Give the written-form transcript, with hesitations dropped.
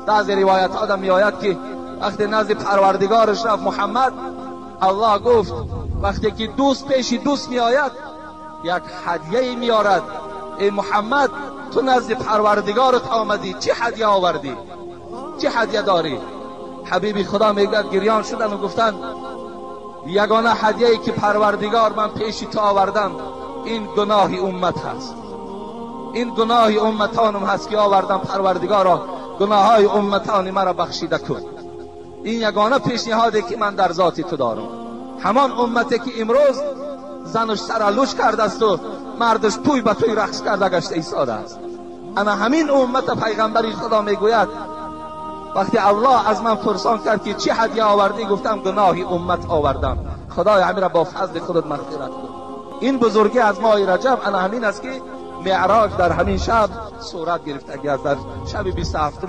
بعضی روایت ها میآید که وقتی نزد پروردگارش رفت محمد، الله گفت وقتی که دوست پیش دوست میآید یک هدیه میآرد. ای محمد، تو نزد پروردگارت آمدی، چه هدیه آوردی؟ چه هدیه داری؟ حبیبی خدا میگوید گریان شدن و گفتن یگانه هدیه‌ای که پروردگار من پیش تو آوردم این گناه امت هست، این گناه امتانم هست که آوردم، پروردگارا گناه های امتان مرا بخشیده کن. این یگانه پیشنهادی که من در ذات تو دارم. همان امتی که امروز زنش سرالوش کرده است و مردش توی به توی رقص کرده گشته ایستاده است. اما همین امت پیغمبری خدا میگوید وقتی الله از من پرسان کرد که چه هدیه آوردی، گفتم گناهی امت آوردم، خدای همین را با فضل خودت مغفرت کن. این بزرگی از ماه رجب انا همین است که معراج در همین شب صورت گرفته، در شب 27.